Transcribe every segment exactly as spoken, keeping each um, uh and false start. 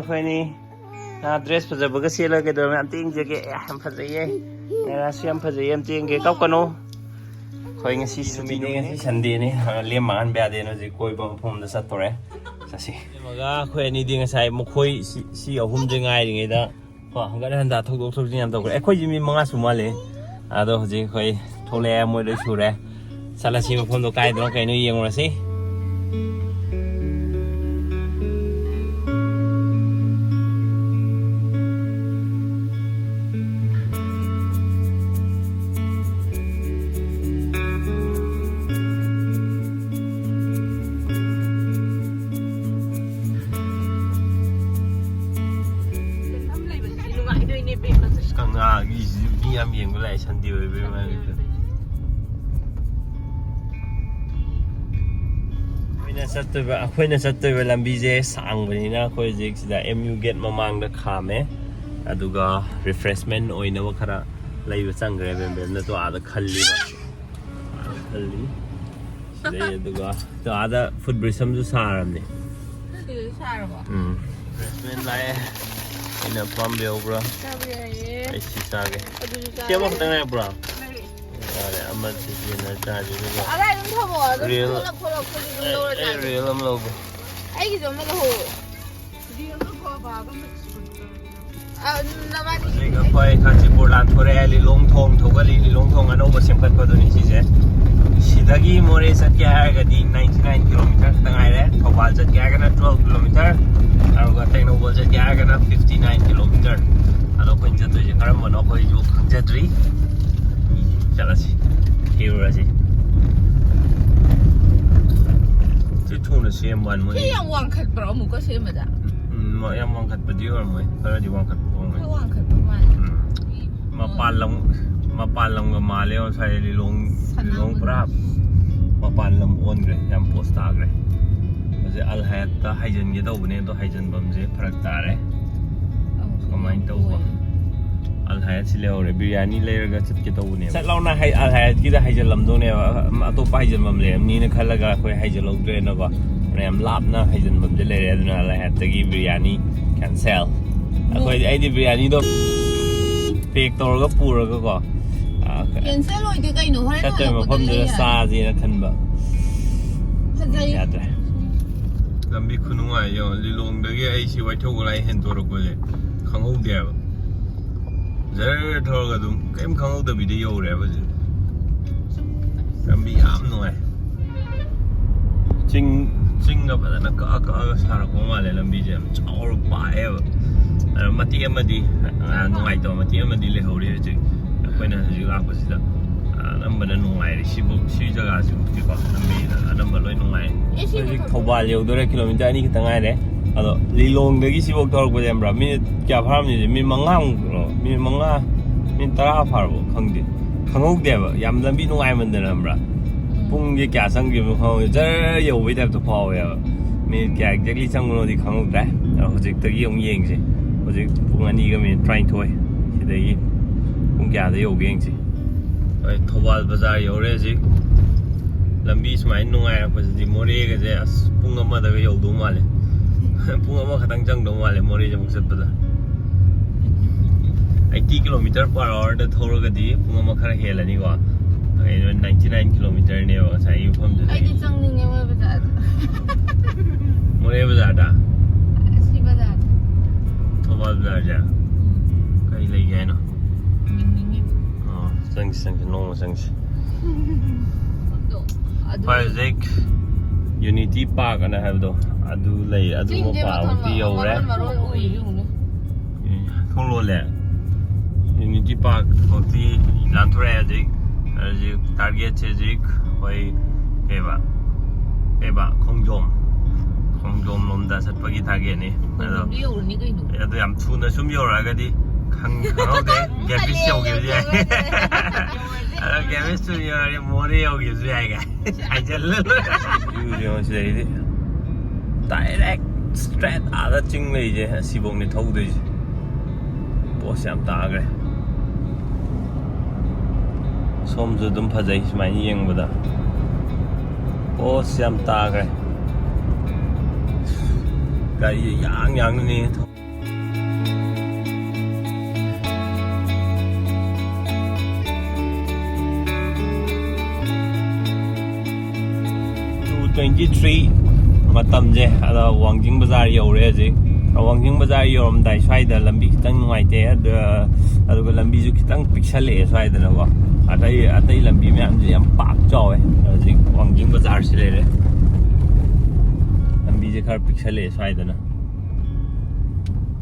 ꯑꯩꯈꯣꯏꯅꯤ ꯗ꯭ꯔꯦꯁ ꯐꯖꯕꯒ ꯁꯦꯠꯂꯒ ꯀꯩꯗꯧꯔꯕ? ꯑꯝꯇ ꯌꯦꯡꯖꯒꯦ꯫ ꯑꯦ, ꯌꯥꯝ ꯐꯖꯩꯌꯦ꯫ ꯔꯥꯁꯤ ꯌꯥꯝ ꯐꯖꯩꯌꯦ, ꯑꯝꯇ ꯌꯦꯡꯒꯦ꯫ ꯀꯞꯀꯅꯨ꯫ ꯑꯩꯈꯣꯏ ꯉꯁꯤ ꯁꯨꯇꯤꯅꯦ, ꯉꯁꯤ ꯁꯟꯗꯦꯅꯦ꯫ ꯂꯦꯝ ꯃꯥꯡꯍꯟꯕ ꯌꯥꯗꯦꯅ ꯍꯧꯖꯤꯛ ꯀꯣꯏꯕ ꯃꯐꯝꯗ ꯆꯠꯇꯣꯔꯦ꯫ ꯆꯠꯁꯤ꯫ ꯂꯦꯝꯃꯒ ꯑꯩꯈꯣꯏ ꯑꯅꯤꯗꯤ ꯉꯁꯥꯏ ꯃꯈꯣꯏ ꯁꯤ, ꯁꯤ ꯑꯍꯨꯝꯁꯦ ꯉꯥꯏꯔꯤꯉꯩꯗ ꯀꯣ, ꯍꯪꯒꯠ ꯍꯟꯗ ꯊꯧꯗꯣꯛ ꯊꯧꯖꯤꯟ ꯌꯥꯝ ꯇꯧꯈ꯭ꯔꯦ꯫ ꯑꯩꯈꯣꯏꯁꯤ ꯃꯤ ꯃꯉꯥ ꯁꯨ ꯃꯥꯜꯂꯦ꯫ ꯑꯗꯣ ꯍꯧꯖꯤꯛ ꯑꯩꯈꯣꯏ ꯊꯣꯛꯂꯛꯑꯦ, ꯃꯣꯏ ꯂꯣꯏ ꯁꯨꯔꯦ꯫ ꯆꯠꯂꯁꯤ, ꯃꯐꯝꯗꯣ ꯀꯥꯏꯗꯅꯣ ꯀꯩꯅꯣ ꯌꯦꯡꯉꯨꯔꯁꯤ꯫ ꯀꯪꯂꯥꯒꯤꯁꯤ ꯃꯤ ꯌꯥꯝ ꯌꯦꯡꯕ ꯂꯥꯛꯑꯦ, ꯁꯟꯗꯦ ꯑꯣꯏꯕꯩ ꯃꯥꯜꯂꯦ꯫ ꯑꯩꯈꯣꯏꯅ ꯆꯠꯇꯣꯏꯕ, ꯑꯩꯈꯣꯏꯅ ꯆꯠꯇꯣꯏꯕ ꯂꯝꯕꯤꯁꯦ ꯁꯥꯡꯕꯅꯤꯅ ꯑꯩꯈꯣꯏ ꯍꯧꯖꯤꯛ ꯁꯤꯗ ꯑꯦꯝ ꯌꯨ ꯒꯦꯠ ꯃꯃꯥꯡꯗ ꯈꯥꯝꯃꯦ꯫ ꯑꯗꯨꯒ ꯔꯤꯐ꯭ꯔꯦꯁꯃꯦꯟ ꯑꯣꯏꯅꯕ ꯈꯔ ꯂꯩꯕ ꯆꯪꯈ꯭ꯔꯦ꯫ ꯕꯦꯝꯕꯦꯝꯅ ꯇꯣ ꯑꯥꯗ ꯈꯜꯂꯤꯕ꯫ ꯈꯜꯂꯤ꯫ ꯁꯤꯗꯩ ꯑꯗꯨꯒ ꯑꯗꯣ ꯑꯥꯗ ꯐꯨꯠ ꯕ꯭ꯔꯤꯁ ꯑꯃꯁꯨ ꯁꯥꯔꯕꯅꯦ꯫ ꯁꯤꯗꯁꯨ ꯁꯥꯔꯕꯣ? ꯎꯝ꯫ ꯔꯦꯁꯇꯨꯔꯦꯟ ꯂꯥꯛꯑꯦ꯫ ꯑꯩꯅ ꯑꯄꯥꯝꯕ ꯌꯧꯕ꯭ꯔꯥ? ꯆꯥꯕ ꯌꯥꯏꯌꯦ꯫ ꯑꯩ ꯁꯤ ꯆꯥꯒꯦ꯫ ꯑꯗꯨꯁꯨ ꯁꯤ ꯆꯥꯔꯦ꯫ ꯑꯃꯈꯛꯇ ꯉꯥꯏꯔꯛꯄ꯭ꯔꯣ? ꯂꯩꯔꯦ꯫ ꯌꯥꯔꯦ, ꯑꯃ ꯁꯤ ꯌꯦꯟꯅ ꯆꯥꯁꯦ, ꯑꯗꯨꯒ ꯑꯗꯥꯏ ꯑꯗꯨꯝ ꯊꯝꯃꯣ꯫ ꯑꯗꯨꯝ ꯔꯤꯜ-, ꯊꯣꯛꯂꯛ-, ꯊꯣꯛꯂꯛꯄꯗꯤ ꯑꯗꯨꯝ ꯑꯩ, ꯂꯧꯔ ꯑꯩ ꯆꯥꯒꯦ꯫ ꯔꯤꯜ ꯑꯃ ꯂꯧꯒꯦ꯫ ꯑꯩꯒꯤꯁꯨ ꯑꯃ ꯂꯧꯍꯧꯋꯣ꯫ ꯍꯧꯖꯤꯛ ꯑꯩꯈꯣꯏ ꯀꯥꯟꯆꯤꯄꯨꯔ ꯂꯥꯟꯊꯣꯔꯛꯑꯦ, ꯂꯤꯂꯣꯡ ꯊꯣꯡ ꯊꯧꯒꯠꯂꯤ, ꯂꯤꯂꯣꯡ ꯊꯣꯡ ꯑꯅꯧꯕ ꯁꯦꯝꯒꯠꯄꯗꯨꯅꯤ ꯁꯤꯁꯦ꯫ ꯁꯤꯗꯒꯤ ꯃꯣꯔꯦ ꯆꯠꯀꯦ ꯍꯥꯏꯔꯒꯗꯤ ninety nine kilometer ꯈꯛꯇ ꯉꯥꯏꯔꯦ, ꯊꯧꯕꯥꯜ ꯆꯠꯀꯦ ꯍꯥꯏꯔꯒꯅ twelve kilometer, ꯑꯗꯨꯒ ꯇꯦꯡꯅꯧꯄꯜ ꯆꯠꯀꯦ ꯍꯥꯏꯔꯒꯅ fifty nine kilometer꯫ ꯑꯗꯣ ꯑꯩꯈꯣꯏꯅ ꯆꯠꯇꯣꯏꯁꯦ ꯀꯔꯝꯕꯅꯣ ꯑꯩꯈꯣꯏꯁꯨ ꯈꯪꯖꯗ꯭ꯔꯤ꯫ ꯆꯠꯂꯁꯤ, ꯊꯤꯔꯨꯔꯁꯤ꯫ ꯁꯤ ꯊꯨꯅ ꯁꯦꯝꯕ ꯋꯥꯅꯤ ꯃꯣꯏ꯫ ꯁꯤ ꯌꯥꯝ ꯋꯥꯡꯈꯠꯄ꯭ꯔꯣ ꯑꯃꯨꯛꯀ ꯁꯦꯝꯕꯗ? ꯎꯝ, ꯌꯥꯝ ꯋꯥꯡꯈꯠꯄꯗꯤ ꯑꯣꯏꯔꯝꯃꯣꯏ, ꯈꯔꯗꯤ ꯋꯥꯡꯈꯠꯄ ꯑꯣꯏꯔꯝꯃꯣꯏ꯫ ꯈꯔ ꯋꯥꯡꯈꯠꯄ ꯃꯥꯜꯂꯦ꯫ ꯎꯝ꯫ ꯃꯄꯥꯟ ꯂꯝ, ꯃꯄꯥꯟ ꯂꯝꯒ ꯃꯥꯜꯂꯦ ꯉꯁꯥꯏ ꯂꯤꯂꯣꯡ, ꯁꯅꯥ ꯂꯤꯂꯣꯡ ꯄꯨꯔꯥ ꯃꯄꯥꯟ ꯂꯝ ꯑꯣꯟꯈ꯭ꯔꯦ, ꯌꯥꯝ ꯄꯣꯁ ꯇꯥꯈ꯭ꯔꯦ꯫ ꯍꯧꯖꯤꯛ ꯑꯜ ꯍꯌꯥꯠꯇ ꯍꯥꯏꯖꯤꯟꯒꯦ ꯇꯧꯕꯅꯦ, ꯑꯗꯣ ꯍꯥꯏꯖꯤꯟꯐꯝꯁꯦ ꯐꯔꯛ ꯇꯥꯔꯦ꯫ ꯑꯃꯨꯛꯁꯨ ꯀꯃꯥꯏꯅ ꯇꯧꯕ? ꯑꯣꯏ꯫ ꯑꯜ ꯍꯌꯥꯠ ꯁꯤ ꯂꯩꯍꯧꯔꯦ, ꯕꯤꯔꯌꯥꯅꯤ ꯂꯩꯔꯒ ꯆꯠꯀꯦ ꯇꯧꯕꯅꯦꯕ꯫ ꯁꯠ ꯂꯥꯎꯅ ꯍꯥꯏ-, ꯑꯜ ꯍꯌꯥꯠꯀꯤꯗ ꯍꯥꯏꯖꯤꯜꯂꯝꯗꯧꯅꯦꯕ, ꯑ-, ꯑꯇꯣꯞꯄ ꯍꯥꯏꯖꯤꯟꯐꯝ ꯂꯩꯔꯝꯅꯤꯅ ꯈꯜꯂꯒ ꯑꯩꯈꯣꯏ ꯍꯥꯏꯖꯤꯜꯍꯧꯗ꯭ꯔꯦꯅꯀꯣ꯫ ꯌꯥꯝ ꯂꯥꯞꯅ ꯍꯩꯖꯤꯟꯐꯝꯗꯤ ꯂꯩꯔꯦ, ꯑꯗꯨꯅ ꯂꯥꯏꯍꯠꯇꯒꯤ ꯕꯤꯔꯌꯥꯅꯤ ꯀꯦꯟꯁꯦꯜ꯫ ꯑꯩꯈꯣꯏꯗꯤ, ꯑꯩꯗꯤ ꯕꯤꯔꯌꯥꯅꯤꯗꯣ ꯄꯦꯛ ꯇꯧꯔꯒ ꯄꯨꯔꯒꯀꯣ, ꯑ, ꯀꯦꯟꯁꯦꯜ ꯑꯣꯏꯗꯦ ꯀꯩꯅꯣ, ꯍꯣꯔꯦꯟ ꯆꯠꯇꯣꯏ ꯍꯜꯂꯛꯄꯗ ꯃꯐꯝꯗꯨꯗ ꯂꯩ ꯌꯥꯔꯦ꯫ ꯆꯥꯁꯦꯅ ꯈꯟꯕ꯫ ꯐꯖꯩ꯫ ꯌꯥꯗ꯭ꯔꯦ꯫ ꯂꯝꯕꯤ ꯈꯨꯅꯨꯡꯉꯥꯏ ꯌꯦꯡꯉꯣ, ꯂꯤꯂꯣꯡꯗꯒꯤ ꯑꯩ ꯁꯤ ꯋꯥꯏꯊꯧ ꯒꯣꯂꯥꯏ ꯍꯦꯟꯗꯣꯔꯛꯄꯁꯦ ꯈꯪꯍꯧꯗꯦꯕ꯫ ꯖꯔ ꯊꯧꯔꯒ ꯑꯗꯨꯝ ꯀꯔꯤꯝ ꯈꯪꯍꯧꯗꯕꯤꯗ ꯌꯧꯔꯦꯕ ꯍꯧꯖꯤꯛ꯫ ꯂꯝꯕꯤ ꯌꯥꯝ ꯅꯨꯡꯉꯥꯏ꯫ ꯆꯤꯡ, ꯆꯤꯡꯒ ꯐꯖꯅ ꯀꯛꯑ ꯀꯛꯑꯒ ꯁꯥꯔꯛꯄ ꯃꯥꯜꯂꯦ꯫ ꯂꯝꯕꯤꯁꯦ ꯌꯥꯝ ꯆꯥꯎꯔ ꯄꯥꯛꯑꯦꯕ꯫ ꯑꯗꯣ ꯃꯇꯦꯛ ꯑꯃꯗꯤ, ꯑ, ꯅꯨꯡꯉꯥꯏꯇꯕ ꯃꯇꯦꯛ ꯑꯃꯗꯤ ꯂꯩꯍꯧꯔꯤ ꯍꯧꯖꯤꯛ꯫ ꯑꯩꯈꯣꯏꯅ ꯍꯧꯖꯤꯛ ꯂꯥꯛꯄꯁꯤꯗ, ꯑ, ꯑꯅꯝꯕꯅ ꯅꯨꯡꯉꯥꯏꯔꯦ꯫ ꯁꯤꯕꯨ, ꯁꯤ ꯖꯒꯥꯁꯤꯕꯨꯗꯤꯀꯣ, ꯂꯝꯕꯤ ꯑꯅꯝꯕ ꯂꯣꯏ ꯅꯨꯡꯉꯥꯏꯔꯦ꯫ ꯑꯦ, ꯁꯤ ꯍꯧꯖꯤꯛ ꯊꯧꯕꯥꯜ ꯌꯧꯗꯣꯔꯦ, ꯀꯤꯂꯣꯃꯤꯇꯔ ꯑꯅꯤ ꯈꯛꯇ ꯉꯥꯏꯔꯦ꯫ ꯑꯗꯣ ꯂꯤꯂꯣꯡꯗꯒꯤ ꯁꯤꯐꯥꯎ ꯊꯧꯔꯛꯄꯁꯦ ꯈꯪꯕ꯭ꯔꯥ, ꯃꯤꯅꯤꯠ ꯀꯌꯥ ꯐꯥꯔꯝꯅꯤ? ꯃꯤꯅꯤꯠ ꯃꯉꯥꯃꯨꯛ, ꯃꯤꯅꯤꯠ ꯃꯉꯥ, ꯃꯤꯅꯤꯠ ꯇꯔꯥ ꯐꯥꯔꯕꯣ ꯈꯪꯗꯦ꯫ ꯈꯪꯍꯧꯗꯦꯕ, ꯌꯥꯝ ꯂꯝꯕꯤ ꯅꯨꯡꯉꯥꯏꯃꯟꯗꯅ ꯈꯪꯕ꯭ꯔꯥ, ꯄꯨꯡꯁꯦ ꯀꯌꯥ ꯆꯪꯈꯤꯕꯅꯣ ꯈꯪꯍꯧꯗꯦ꯫ ꯖꯔ ꯌꯧꯕꯩ ꯇꯥꯏꯞꯇ ꯐꯥꯎꯋꯦꯕ꯫ ꯃꯤꯅꯤꯠ ꯀꯌꯥ exactly ꯆꯪꯕꯅꯣꯗꯤ ꯈꯪꯍꯧꯗ꯭ꯔꯦ꯫ ꯑꯗꯣ ꯍꯧꯖꯤꯛꯇꯒꯤ ꯑꯃꯨꯛ ꯌꯦꯡꯁꯦ꯫ ꯍꯧꯖꯤꯛ ꯄꯨꯡ ꯑꯅꯤꯒ ꯃꯤꯅꯤꯠ ꯇꯔꯥꯅꯤꯊꯣꯏ꯫ ꯁꯤꯗꯒꯤ ꯄꯨꯡ ꯀꯌꯥꯗ ꯌꯧꯒꯦ ꯌꯦꯡꯁꯦ꯫ ꯍꯣꯏ, ꯊꯧꯕꯥꯜ ꯕꯖꯥꯔ ꯌꯧꯔꯦ ꯍꯧꯖꯤꯛ꯫ ꯂꯝꯕꯤ ꯁꯨꯃꯥꯏꯅ ꯅꯨꯡꯉꯥꯏꯔꯛꯄꯁꯤꯗꯤ ꯃꯣꯔꯦꯒꯁꯦ ꯑꯁ ꯄꯨꯡ ꯑꯃꯗꯒ ꯌꯧꯗꯧ ꯃꯥꯜꯂꯦ꯫ ꯄꯨꯡ ꯑꯃꯈꯛꯇꯪ ꯆꯪꯗꯧ ꯃꯥꯜꯂꯦ ꯃꯣꯔꯦꯁꯦ ꯑꯃꯨꯛ ꯆꯠꯄꯗ꯫ ꯑꯩꯠꯇꯤ ꯀꯤꯂꯣꯃꯤꯇꯔ ꯄꯔ ꯑꯋꯥꯔꯗ ꯊꯧꯔꯒꯗꯤ ꯄꯨꯡ ꯑꯃ ꯈꯔ ꯍꯦꯜꯂꯅꯤꯀꯣ꯫ ꯑꯩ ꯅꯥꯏꯟꯇꯤ ꯅꯥꯏꯟ ꯀꯤꯂꯣꯃꯤꯇꯔꯅꯦꯕ ꯉꯁꯥꯏꯒꯤ ꯃꯐꯝꯗꯨꯗꯒꯤ꯫ ꯑꯩꯗꯤ ꯆꯪꯅꯤꯡꯉꯦ ꯃꯣꯏ ꯕꯖꯥꯔꯗ꯫ ꯃꯣꯔꯦ ꯕꯖꯥꯔꯗ? ꯑꯁꯤ ꯕꯖꯥꯔꯗ꯫ ꯊꯧꯕꯥꯜ ꯕꯖꯥꯔꯁꯦ? ꯎꯝ꯫ ꯀꯔꯤ ꯂꯩꯒꯦ ꯍꯥꯏꯅꯣ? ꯌꯦꯡꯅꯤꯡꯉꯦ꯫ ꯑꯣ, ꯆꯪꯁꯤ, ꯆꯪꯁꯤ, ꯅꯣꯡꯃ ꯆꯪꯁꯤ꯫ ꯑꯗꯣ, ꯑꯗꯨ ꯍꯣꯏ, ꯍꯧꯖꯤꯛ ꯌꯨꯅꯤꯇꯤ ꯄꯥꯔꯛ ꯑꯅ ꯍꯥꯏꯕꯗꯣ, ꯑꯗꯨ ꯂꯩ, ꯑꯗꯨ ꯆꯤꯡꯁꯦ ꯃꯄꯥ ꯃꯊꯣꯟ ꯃꯨꯛꯇꯤ ꯃꯔꯣꯟ ꯌꯧꯔꯦ꯫ ꯃꯔꯣꯟ ꯎꯏ, ꯌꯦꯡꯉꯨꯅꯦ꯫ ꯎꯝ, ꯊꯣꯡ ꯂꯣꯜꯂꯦ꯫ ꯌꯨꯅꯤꯇꯤ ꯄꯥꯔꯛ ꯐꯥꯎꯇꯤ ꯂꯥꯟꯊꯣꯔꯛꯑꯦ ꯍꯧꯖꯤꯛ꯫ ꯍꯧꯖꯤꯛ ꯇꯥꯔꯒꯦꯠꯁꯦ ꯍꯧꯖꯤꯛ ꯑꯩꯈꯣꯏ ꯀꯩꯕ, ꯀꯩꯕ, ꯈꯣꯡꯖꯣꯝ, ꯈꯣꯡꯖꯣꯝ ꯂꯣꯝꯗ ꯆꯠꯄꯒꯤ ꯇꯥꯔꯒꯦꯠꯅꯤ꯫ ꯑꯗꯣ, ꯈꯣꯡꯖꯣꯝꯗꯤ ꯌꯧꯔꯅꯤ ꯀꯩꯅꯣ꯫ ꯑꯗꯣ ꯌꯥꯝ ꯊꯨꯅ ꯁꯨꯝ ꯌꯧꯔꯛꯑꯒꯗꯤ ꯈꯪ-, ꯈꯪꯍꯧꯗꯦ꯫ ꯒꯦꯕꯤꯁ ꯌꯧꯈꯤꯕꯁꯨ ꯌꯥꯏ꯫ ꯑꯗꯣ ꯒꯦꯕꯤꯁ ꯊꯨꯅ ꯌꯧꯔꯗꯤ ꯃꯣꯔꯦ ꯌꯧꯈꯤꯕꯁꯨ ꯌꯥꯏ ꯀꯥꯏ꯫ ꯍꯥꯏꯖꯜꯂ ꯂꯣꯏꯔꯦ꯫ View ꯁꯦ ꯌꯦꯡꯉꯣ ꯁꯤꯗꯩꯗꯤ꯫ Direct straight ꯑꯥꯗ ꯆꯤꯡ ꯂꯩꯁꯦ, ꯑꯁꯤꯐꯧꯅꯦ ꯊꯧꯗꯣꯏꯁꯦ꯫ ꯄꯣꯁ ꯌꯥꯝ ꯇꯥꯈ꯭ꯔꯦ꯫ ꯁꯣꯝꯁꯨ ꯑꯗꯨꯝ ꯐꯖꯩ ꯁꯨꯃꯥꯏꯅ ꯌꯦꯡꯕꯗ꯫ ꯄꯣꯁ ꯌꯥꯝ ꯇꯥꯈ꯭ꯔꯦ꯫ ꯒꯥꯔꯤ ꯌꯥꯡ ꯌꯥꯡꯅꯅꯦ ꯊꯧ-, ꯇꯨ ꯇ꯭ꯋꯦꯟꯇꯤ ꯊ꯭ꯔꯤ ꯃꯇꯝꯁꯦ꯫ ꯑꯗꯣ ꯋꯥꯡꯖꯤꯡ ꯕꯖꯥꯔ ꯌꯧꯔꯦ ꯍꯧꯖꯤꯛ꯫ ꯋꯥꯡꯖꯤꯡ ꯕꯖꯥꯔ ꯌꯧꯔꯝꯗꯥꯏ ꯁ꯭ꯋꯥꯏꯗ ꯂꯝꯕꯤ ꯈꯤꯇꯪ ꯅꯨꯡꯉꯥꯏꯇꯦ꯫ ꯑꯗ-, ꯑꯗꯨꯒ ꯂꯝꯕꯤꯁꯨ ꯈꯤꯇꯪ ꯄꯤꯛꯁꯜꯂꯛꯑꯦ ꯁ꯭ꯋꯥꯏꯗꯅꯀꯣ꯫ ꯑꯇꯩ, ꯑꯇꯩ ꯂꯝꯕꯤ ꯃꯌꯥꯝꯁꯦ ꯌꯥꯝ ꯄꯥꯛ ꯆꯥꯎꯋꯦ꯫ ꯍꯧꯖꯤꯛ ꯋꯥꯡꯖꯤꯡ ꯕꯖꯥꯔꯁꯤ ꯂꯩꯔꯦ꯫ ꯂꯝꯕꯤꯁꯦ ꯈꯔ ꯄꯤꯛꯁꯜꯂꯛꯑꯦ ꯁ꯭ꯋꯥꯏꯗꯅ꯫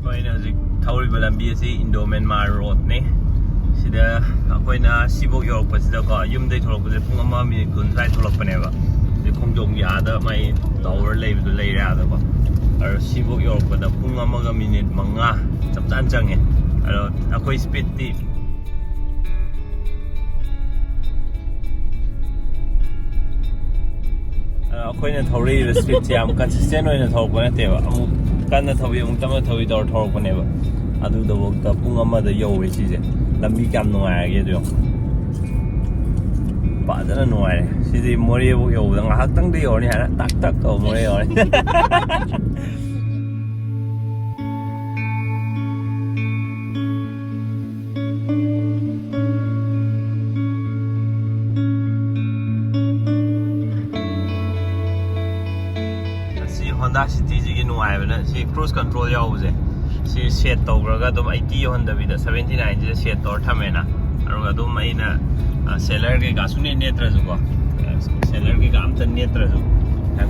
ꯑꯩꯈꯣꯏꯅ ꯍꯧꯖꯤꯛ ꯊꯧꯔꯤꯕ ꯂꯝꯕꯤ ꯑꯁꯤ ꯏꯟꯗꯣ ꯃꯦꯟꯃꯥꯔ ꯔꯣꯗꯅꯤ꯫ ꯁꯤꯗ ꯑꯩꯈꯣꯏꯅ ꯁꯤꯐꯥꯎ ꯌꯧꯔꯛꯄꯁꯤꯗꯀꯣ, ꯌꯨꯝꯗꯒꯤ ꯊꯣꯛꯂꯛꯄꯁꯦ ꯄꯨꯡ ꯑꯃ ꯃꯤꯅꯤꯠ ꯀꯨꯟ ꯁ꯭ꯋꯥꯏ ꯊꯣꯛꯂꯛꯄꯅꯦꯕ꯫ ꯍꯧꯖꯤꯛ ꯈꯣꯡꯖꯣꯝꯒꯤ ꯑꯥꯗ ꯃꯥꯏ ꯇꯥꯋꯔ ꯂꯩꯕꯗꯣ ꯂꯩꯔꯦ ꯑꯥꯗꯀꯣ꯫ ꯑꯗꯣ ꯁꯤꯐꯥꯎ ꯌꯧꯔꯛꯄꯗ ꯄꯨꯡ ꯑꯃꯒ ꯃꯤꯅꯤꯠ ꯃꯉꯥ ꯆꯞ ꯆꯥꯅ ꯆꯪꯉꯦ꯫ ꯑꯗꯣ ꯑꯩꯈꯣꯏ ꯁ꯭ꯄꯤꯠꯇꯤ ꯑ, ꯑꯩꯈꯣꯏꯅ ꯊꯧꯔꯛꯏꯕ ꯁ꯭ꯄꯤꯠꯁꯦ ꯌꯥꯝ ꯀꯟꯁꯤꯁꯇꯦꯟ ꯑꯣꯏꯅ ꯊꯧꯔꯛꯄ ꯅꯠꯇꯦꯕ꯫ ꯑꯃꯨꯛ ꯀꯟꯅ ꯊꯧꯏ, ꯑꯃꯨꯛ ꯇꯞꯅ ꯊꯧꯏ ꯇꯧꯔ ꯊꯧꯔꯛꯄꯅꯦꯕ꯫ ꯑꯗꯨꯗꯐꯥꯎꯗ ꯄꯨꯡ ꯑꯃꯗ ꯌꯧꯋꯦ ꯁꯤꯁꯦ꯫ ꯂꯝꯕꯤ ꯀꯌꯥꯝ ꯅꯨꯡꯉꯥꯏꯔꯒꯦ ꯑꯗꯨ ꯌꯦꯡꯉꯣ꯫ ꯐꯖꯅ ꯅꯨꯡꯉꯥꯏꯔꯦ꯫ ꯁꯤꯗꯤ ꯃꯣꯔꯦꯐꯥꯎ ꯌꯧꯕꯗ ꯉꯥꯏꯍꯥꯛꯇꯪꯗ ꯌꯧꯔꯅꯤ ꯍꯥꯏꯅ ꯇꯛ ꯇꯛ ꯇꯧ ꯃꯣꯔꯦ ꯌꯧꯔꯅꯤ꯫ ꯑꯁꯤ ꯍꯣꯟꯗꯥ ꯁꯤꯇꯤꯁꯤꯒꯤ ꯅꯨꯡꯉꯥꯏꯕꯅ ꯁꯤ ꯀ꯭ꯔꯨꯖ ꯀꯟꯇ꯭ꯔꯣꯜ ꯌꯥꯎꯕꯁꯦ꯫ ꯁꯤ ꯁꯦꯠ ꯇꯧꯈ꯭ꯔꯒ ꯑꯗꯨꯝ ꯑꯩꯠꯇꯤ ꯌꯧꯍꯟꯗꯕꯤꯗ ꯁꯚꯦꯟꯇꯤ ꯅꯥꯏꯟꯁꯤꯗ ꯁꯦꯠ ꯇꯧꯔ ꯊꯝꯃꯦꯅ꯫ ꯑꯗꯨꯒ ꯑꯗꯨꯝ ꯑꯩꯅ, ꯑ, ꯁꯦꯂꯔ ꯀꯩꯀꯥ ꯁꯨꯡꯅꯦꯠ ꯅꯦꯠꯇ꯭ꯔꯁꯨꯀꯣ, ꯑ, ꯁꯦꯂꯔ ꯀꯩꯀꯥ ꯑꯝꯇ ꯅꯦꯠꯇ꯭ꯔꯁꯨ,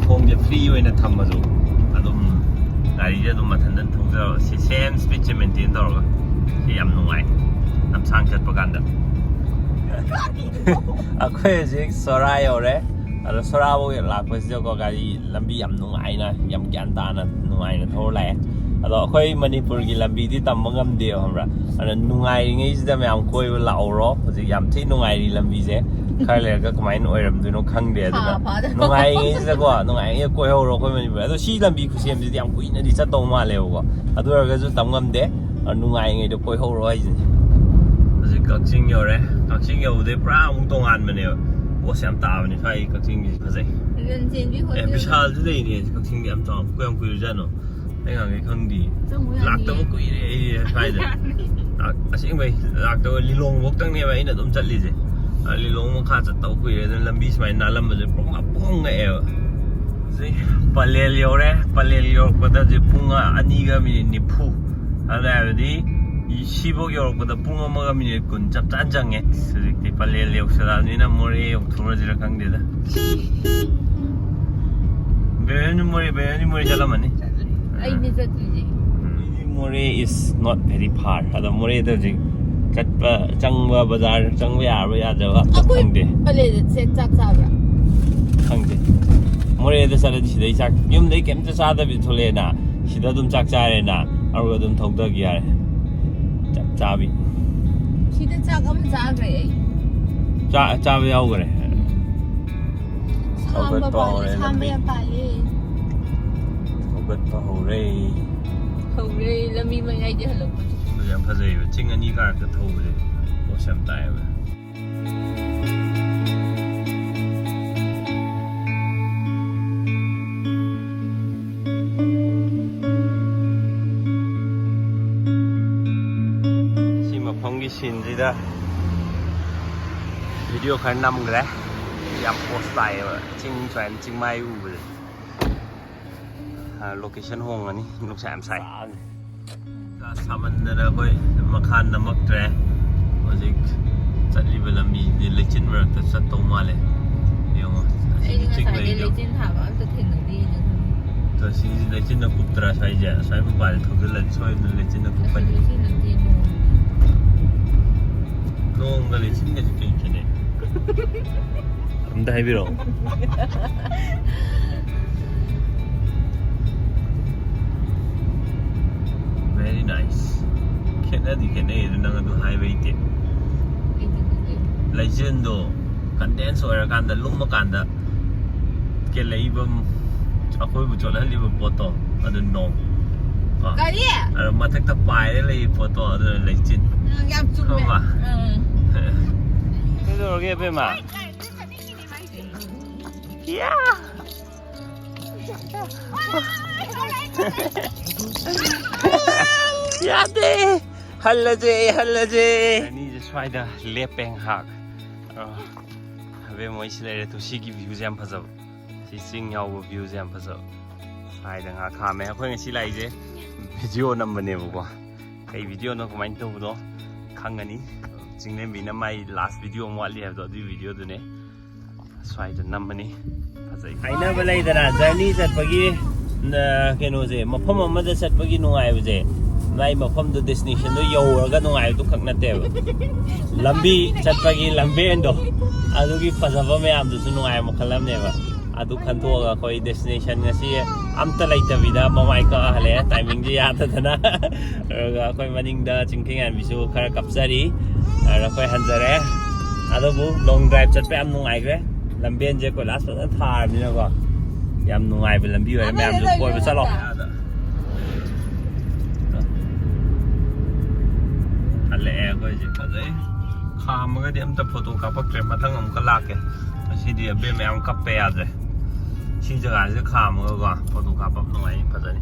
ꯊꯣꯡꯁꯦ ꯐ꯭ꯔꯤ ꯑꯣꯏꯅ ꯊꯝꯃꯁꯨ ꯑꯗꯨꯝ ꯒꯥꯔꯤꯁꯦ ꯑꯗꯨꯝ ꯃꯊꯟꯇ ꯊꯧꯖꯕ꯫ ꯁꯤ ꯁꯦꯝ ꯁ꯭ꯄꯤꯠꯁꯦ ꯃꯦꯟꯇꯦꯟ ꯇꯧꯔꯒ꯫ ꯁꯤ ꯌꯥꯝ ꯅꯨꯡꯉꯥꯏ꯫ ꯂꯝꯁꯥꯡ ꯆꯠꯄ ꯀꯥꯟꯗ꯫ ꯑꯩꯈꯣꯏ ꯍꯧꯖꯤꯛ ꯁꯣꯔꯥ ꯌꯧꯔꯦ꯫ ꯑꯗꯣ ꯁꯣꯔꯥꯐꯥꯎ ꯂꯥꯛꯄꯁꯤꯗꯀꯣ, ꯒꯥꯔꯤ ꯂꯝꯕꯤ ꯌꯥꯝ ꯅꯨꯡꯉꯥꯏꯅ, ꯌꯥꯝ ꯒ꯭ꯌꯥꯟ ꯇꯥꯅ, ꯅꯨꯡꯉꯥꯏꯅ ꯊꯧꯔ ꯂꯥꯛꯑꯦ꯫ ꯑꯗꯣ ꯑꯩꯈꯣꯏ ꯃꯅꯤꯄꯨꯔꯒꯤ ꯂꯝꯕꯤꯗꯤ ꯇꯝꯕ ꯉꯝꯗꯦꯕ, ꯈꯪꯕ꯭ꯔꯥ? ꯑꯗꯣ ꯅꯨꯡꯉꯥꯏꯔꯤꯉꯩꯁꯤꯗ ꯃꯌꯥꯝ ꯀꯣꯏꯕ ꯂꯥꯛꯍꯧꯔꯣ꯫ ꯍꯧꯖꯤꯛ ꯌꯥꯝ ꯊꯤ ꯅꯨꯡꯉꯥꯏꯔꯤ ꯂꯝꯕꯤꯁꯦ꯫ ꯈꯔ ꯂꯩꯔꯒ ꯀꯃꯥꯏꯅ ꯑꯣꯏꯔꯝꯗꯣꯏꯅꯣ ꯈꯪꯗꯦ꯫ ꯑꯗꯨꯅ ꯐꯥ-, ꯐꯥꯗꯧꯔꯦ꯫ ꯅꯨꯡꯉꯥꯏꯔꯤꯉꯩꯁꯤꯗꯀꯣ, ꯅꯨꯡꯉꯥꯏꯔꯤꯉꯩ ꯀꯣꯏꯍꯧꯔꯣ ꯑꯩꯈꯣꯏ ꯃꯅꯤꯄꯨꯔ꯫ ꯑꯗꯣ ꯁꯤ ꯂꯝꯕꯤ ꯈꯨꯁꯦꯝꯁꯤꯗꯤ ꯌꯥꯝ ꯀꯨꯏꯅꯗꯤ ꯆꯠꯇꯧ ꯃꯥꯜꯂꯦꯕꯀꯣ꯫ ꯑꯗꯨ ꯑꯣꯏꯔꯒꯁꯨ ꯇꯝ ꯉꯝꯗꯦ꯫ ꯑ, ꯅꯨꯡꯉꯥꯏꯔꯤꯉꯩꯗ ꯀꯣꯏꯍꯧꯔꯣ ꯍꯥꯏꯁꯤꯅꯤ꯫ ꯍꯧꯖꯤꯛ ꯀꯛꯆꯤꯡ ꯌꯧꯔꯦ꯫ ꯀꯛꯆꯤꯡ ꯌꯧꯕꯗꯩ ꯄꯨꯔꯥ ꯑꯃꯨꯛ ꯇꯣꯉꯥꯟꯕꯅꯦꯕ꯫ ꯄꯣꯁ ꯌꯥꯝ ꯇꯥꯕꯅꯦ ꯁ꯭ꯋꯥꯏ ꯀꯛꯆꯤꯡꯒꯤ ꯐꯖꯩ꯫ ꯂꯟꯆꯦꯟꯕꯤ ꯑꯦ, ꯍꯣꯇꯦꯜ꯫ ꯕꯤꯁꯥꯜꯁꯨ ꯂꯩꯅꯦ ꯀꯛꯆꯤꯡꯗꯤ ꯌꯥꯝ ꯆꯥꯎꯅ꯫ ꯀꯌꯥꯝ ꯀꯨꯏꯔꯖꯥꯠꯅꯣ? ꯑꯩ ꯉꯥꯡꯒꯦ ꯈꯪꯗꯦ꯫ ꯆꯪꯉꯨ ꯌꯥꯅꯤꯌꯦ꯫ ꯂꯥꯛꯇꯕ ꯀꯨꯏꯔꯦ ꯑꯩ ꯁ꯭ꯋꯥꯏꯗ꯫ ꯂꯥꯛ- ꯑꯁꯦꯡꯕꯩ ꯂꯥꯛꯇꯕ, ꯂꯤꯂꯣꯡꯐꯧꯇꯪꯅꯦꯕ ꯑꯩꯅ ꯑꯗꯨꯝ ꯆꯠꯂꯤꯁꯦ꯫ ꯑ, ꯂꯤꯂꯣꯡ ꯃꯈꯥ ꯆꯠꯇꯕ ꯀꯨꯏꯔꯦ꯫ ꯑꯗꯨꯅ ꯂꯝꯕꯤ ꯁꯨꯃꯥꯏꯅ ꯅꯥꯜꯂꯝꯕꯁꯦ ꯄꯨꯡ ꯄꯨꯡ ꯉꯛꯑꯦꯕ꯫ ꯍꯧꯖꯤꯛ ꯄꯂꯦꯜ ꯌꯧꯔꯦ꯫ ꯄꯂꯦꯜ ꯌꯧꯔꯛꯄꯗ ꯍꯧꯖꯤꯛ ꯄꯨꯡ ꯑꯅꯤꯒ ꯃꯤꯅꯤꯠ ꯅꯤꯐꯨ꯫ ꯑꯗꯨꯅ ꯍꯥꯏꯕꯗꯤ ꯁꯤꯐꯧ ꯌꯧꯔꯛꯄꯗ ꯄꯨꯡ ꯑꯃꯒ ꯃꯤꯅꯤꯠ ꯀꯨꯟ ꯆꯞ ꯆꯥꯅ ꯆꯪꯉꯦ꯫ ꯍꯧꯖꯤꯛꯇꯤ ꯄꯂꯦꯜ ꯌꯧꯁꯜꯂꯛꯑꯕꯅꯤꯅ ꯃꯣꯔꯦ ꯌꯧꯊꯣꯛꯎꯔꯁꯤꯔ ꯈꯪꯗꯦꯗ꯫ ꯕꯦꯕꯦꯝꯗꯤ ꯃꯣꯔꯦ, ꯕꯦꯕꯦꯝꯗꯤ ꯃꯣꯔꯦ ꯆꯠꯂꯝꯃꯅꯤ꯫ ꯑꯩꯅ ꯆꯠꯇ꯭ꯔꯤꯁꯦ꯫ ꯃꯣꯔꯦ is not very far. ꯑꯗꯣ ꯃꯣꯔꯦꯗ ꯍꯧꯖꯤꯛ ꯆꯠꯄ, ꯆꯪꯕ, ꯕꯖꯥꯔ ꯆꯪꯕ ꯌꯥꯕ꯭ꯔꯥ ꯌꯥꯗꯕ꯭ꯔꯥ ꯑꯝꯇ ꯑꯩꯈꯣꯏ ꯈꯪꯗꯦ꯫ ꯄꯂꯦꯜꯗ ꯆꯦ- ꯆꯥꯛ ꯆꯥꯕ꯭ꯔꯥ? ꯈꯪꯗꯦ꯫ ꯃꯣꯔꯦꯗ ꯆꯠꯂꯗꯤ ꯁꯤꯗꯩ ꯆꯥꯛ, ꯌꯨꯝꯗꯩ ꯀꯩꯝꯇ ꯆꯥꯗꯕꯤ ꯊꯣꯛꯂꯛꯑꯦꯅ, ꯁꯤꯗ ꯑꯗꯨꯝ ꯆꯥꯛ ꯆꯥꯔꯦꯅ, ꯑꯗꯨꯒ ꯑꯗꯨꯝ ꯊꯧꯗꯈꯤ ꯌꯥꯔꯦ꯫ ꯆꯞ ꯆꯥꯕꯤ꯫ ꯁꯤꯗ ꯆꯥꯛ ꯑꯃ ꯆꯥꯈ꯭ꯔꯦ ꯑꯩ꯫ ꯆꯥ- ꯆꯥꯕ ꯌꯥꯎꯈ꯭ꯔꯦ꯫ ꯁꯥꯝꯕ ꯍꯧꯒꯠꯄ ꯄꯥꯜꯂꯦ, ꯍꯧꯔꯦ ꯁꯥꯝꯕ ꯂꯝꯕꯤ꯫ ꯌꯥꯝ ꯄꯥꯜꯂꯦ꯫ ꯍꯧꯒꯠꯄ ꯍꯧꯔꯦ꯫ ꯍꯧꯔꯦ, ꯂꯝꯕꯤ ꯃꯌꯥꯏꯗꯤ ꯍꯜꯂꯛꯄꯁꯦ꯫ ꯌꯥꯝ ꯐꯖꯩꯕ, ꯆꯤꯡ ꯑꯅꯤ ꯀꯥꯔꯛꯇ ꯊꯧꯕꯁꯦ꯫ ꯄꯣꯁ ꯌꯥꯝ ꯇꯥꯏꯌꯦꯕ꯫ ꯁꯤ ꯃꯐꯝꯒꯤ ꯁꯤꯟꯁꯤꯗ ꯚꯤꯗꯤꯑꯣ ꯈꯔ ꯅꯝꯈ꯭ꯔꯦ꯫ ꯌꯥꯝ ꯄꯣꯁ ꯇꯥꯏꯌꯦꯕ, ꯆꯤꯡ ꯁꯨꯃꯥꯏꯅ ꯆꯤꯡꯃꯥꯏ ꯎꯕꯁꯦ꯫ ꯂꯣꯀꯦꯁꯟ ꯍꯣꯡꯉꯅꯤ, ꯅꯨꯡꯁꯥ ꯌꯥꯝ ꯁꯥꯏ꯫ ꯁꯥꯃꯟꯗꯅ ꯑꯩꯈꯣꯏ ꯃꯈꯥ ꯅꯝꯃꯛꯇ꯭ꯔꯦ꯫ ꯍꯧꯖꯤꯛ ꯆꯠꯂꯤꯕ ꯂꯝꯕꯤꯗꯤ ꯂꯩꯆꯤꯟ ꯃꯔꯛꯇ ꯆꯠꯇꯧ ꯃꯥꯜꯂꯦ꯫ ꯌꯦꯡꯉꯣ, ꯑꯁꯤꯗꯤ ꯑꯩꯗꯤ ꯆꯤꯡ ꯉꯁꯥꯏꯗꯩ ꯂꯩꯗꯣ꯫ ꯂꯩꯆꯤꯟ ꯊꯥꯕ ꯑꯝꯇ ꯊꯦꯡꯅꯗꯦꯅꯦ꯫ ꯑꯗꯣ ꯁꯤꯒꯤꯁꯤ ꯂꯩꯆꯤꯟꯅ ꯀꯨꯞꯇ꯭ꯔꯥ ꯁ꯭ꯋꯥꯏꯁꯦ? ꯑꯁ꯭ꯋꯥꯏ ꯃꯄꯥꯗꯤ ꯊꯧꯖꯤꯜꯂꯗꯤ ꯁꯣꯏꯗꯅ ꯂꯩꯆꯤꯟꯅ ꯑꯁꯤ ꯀꯨꯞꯄꯅꯤ꯫ ꯂꯩꯆꯤꯟ ꯅꯠꯇꯦ, ꯅꯣꯡ꯫ ꯅꯣꯡꯒ ꯂꯩꯆꯤꯟꯒꯁꯦ ꯀꯩ ꯈꯦꯠꯅꯩ? ꯑꯝꯇ ꯍꯥꯏꯕꯤꯔꯛꯑꯣ꯫ Very nice. ꯈꯦꯠꯅꯗꯤ ꯈꯦꯠꯅꯩ ꯑꯗꯨ ꯅꯪ ꯑꯗꯨ ꯍꯥꯏꯕ ꯍꯩꯇꯦ꯫ ꯑꯩꯗꯤ ꯈꯪꯗꯦ꯫ ꯂꯩꯆꯤꯟꯗꯣ ꯀꯟꯗꯦꯟꯁ ꯑꯣꯏꯔꯀꯥꯟꯗ, ꯂꯨꯝꯃꯀꯥꯟꯗ ꯀꯦꯜꯂꯛꯏꯕ, ꯑꯩꯈꯣꯏꯕꯨ ꯆꯣꯠꯍꯜꯂꯤꯕ ꯄꯣꯠꯇꯣ, ꯑꯗꯨ ꯅꯣꯡ꯫ ꯀꯣ? ꯀꯔꯤ? ꯑꯗꯣ ꯃꯊꯛꯇ ꯄꯥꯏꯔ ꯂꯩꯕ ꯄꯣꯠꯇꯣ, ꯑꯗꯨꯅ ꯂꯩꯆꯤꯟ꯫ ꯎꯝ, ꯌꯥꯝ ꯆꯨꯝꯃꯦ꯫ ꯈꯪꯉꯕ? ꯎꯝ꯫ ꯀꯩꯗꯧꯔꯒꯦ, ꯑꯕꯦꯝꯃ? ꯏꯌꯥ! ꯌꯥꯗꯦ꯫ ꯍꯜꯂꯁꯦ, ꯍꯜꯂꯁꯦ꯫ ꯑꯅꯤꯁꯦ ꯁ꯭ꯋꯥꯏꯗ ꯂꯦꯞꯄꯦ ꯉꯥꯏꯍꯥꯛ꯫ ꯑ, ꯑꯕꯦꯝ ꯃꯣꯏ ꯁꯤ ꯂꯩꯔꯦ꯫ ꯇꯨ ꯁꯤꯒꯤ ꯚ꯭ꯌꯨꯁꯦ ꯌꯥꯝ ꯐꯖꯕ꯫ ꯁꯤ ꯆꯤꯡ ꯌꯥꯎꯕ ꯚ꯭ꯌꯨꯁꯦ ꯌꯥꯝ ꯐꯖꯕ꯫ ꯁ꯭ꯋꯥꯏꯗ ꯉꯥꯏꯍꯥꯛ ꯈꯥꯝꯃꯦ꯫ ꯑꯩꯈꯣꯏ ꯉꯁꯤ ꯂꯥꯛꯏꯁꯦ ꯚꯤꯗꯤꯑꯣ ꯅꯝꯕꯅꯦꯕꯀꯣ꯫ ꯀꯩ ꯚꯤꯗꯤꯑꯣꯅꯣ ꯀꯃꯥꯏꯅ ꯇꯧꯕꯅꯣ ꯈꯪꯒꯅꯤ꯫ ꯆꯤꯡꯂꯦꯝꯕꯤꯅ ꯃꯥꯏ ꯂꯥꯁ ꯚꯤꯗꯤꯑꯣ ꯑꯃ ꯋꯥꯠꯂꯤ ꯍꯥꯏꯕꯗꯣ ꯑꯗꯨꯒꯤ ꯚꯤꯗꯤꯑꯣꯗꯨꯅꯦ꯫ ꯁ꯭ꯋꯥꯏꯗ ꯅꯝꯕꯅꯤ꯫ ꯐꯖꯩ꯫ ꯍꯥꯏꯅꯕ ꯂꯩꯗꯅ, ꯖꯔꯅꯤ ꯆꯠꯄꯒꯤ, ꯅ, ꯀꯩꯅꯣꯁꯦ, ꯃꯐꯝ ꯑꯃꯗ ꯆꯠꯄꯒꯤ ꯅꯨꯡꯉꯥꯏꯕꯁꯦ ꯃꯥꯏ ꯃꯐꯝꯗꯨ, ꯗꯦꯁꯇꯤꯅꯦꯁꯟꯗꯨ ꯌꯧꯔꯒ ꯅꯨꯡꯉꯥꯏꯕꯗꯨ ꯈꯛ ꯅꯠꯇꯦꯕ꯫ ꯂꯝꯕꯤ ꯆꯠꯄꯒꯤ ꯂꯝꯕꯦꯟꯗꯣ, ꯑꯗꯨꯒꯤ ꯐꯖꯕ ꯃꯌꯥꯝꯗꯨꯁꯨ ꯅꯨꯡꯉꯥꯏꯕ ꯃꯈꯜ ꯑꯃꯅꯦꯕ꯫ ꯑꯗꯨ ꯈꯟꯇꯣꯛꯑꯒ ꯑꯩꯈꯣꯏ ꯗꯦꯁꯇꯤꯅꯦꯁꯟ ꯉꯁꯤ ꯑꯝꯇ ꯂꯩꯇꯕꯤꯗ ꯃꯃꯥꯏ ꯀꯛꯑ ꯍꯜꯂꯛꯑꯦ, ꯇꯥꯏꯃꯤꯡꯁꯦ ꯌꯥꯗꯗꯅ꯫ ꯑꯗꯨꯒ ꯑꯩꯈꯣꯏ ꯃꯅꯤꯡꯗ ꯆꯤꯡꯈꯩꯉꯥꯟꯕꯤꯁꯨ ꯈꯔ ꯀꯞꯆꯔꯤ꯫ ꯑꯗ ꯑꯩꯈꯣꯏ ꯍꯟꯖꯔꯦ꯫ ꯑꯗꯨꯕꯨ ꯂꯣꯡ ꯗ꯭ꯔꯥꯏꯚ ꯆꯠꯄ ꯌꯥꯝ ꯅꯨꯡꯉꯥꯏꯈ꯭ꯔꯦ꯫ ꯂꯝꯕꯦꯟꯁꯦ ꯀꯣꯏꯂꯥꯁ ꯐꯖꯅ ꯊꯥꯔꯕꯅꯤꯅꯀꯣ, ꯌꯥꯝ ꯅꯨꯡꯉꯥꯏꯕ ꯂꯝꯕꯤ ꯑꯣꯏꯔꯦ꯫ ꯃꯌꯥꯝꯁꯨ ꯀꯣꯏꯕ ꯆꯠꯂꯣ꯫ ꯍꯜꯂꯛꯑꯦ ꯑꯩꯈꯣꯏꯁꯦ꯫ ꯐꯖꯩ꯫ ꯈꯥꯝꯃꯒꯗꯤ ꯑꯝꯇ ꯐꯣꯇꯣ ꯀꯥꯞꯄꯛꯇ꯭ꯔꯦ꯫ ꯃꯊꯪ ꯑꯃꯨꯛꯀ ꯂꯥꯛꯀꯦ꯫ ꯉꯁꯤꯗꯤ ꯑꯕꯦꯝ ꯃꯌꯥꯝ ꯀꯞꯄ ꯌꯥꯗ꯭ꯔꯦ꯫ ꯁꯤ ꯖꯒꯥꯁꯤꯗ ꯈꯥꯝꯃꯒꯀꯣ ꯐꯣꯇꯣ ꯀꯥꯞꯄ ꯅꯨꯡꯉꯥꯏꯅꯤ, ꯐꯖꯅꯤ꯫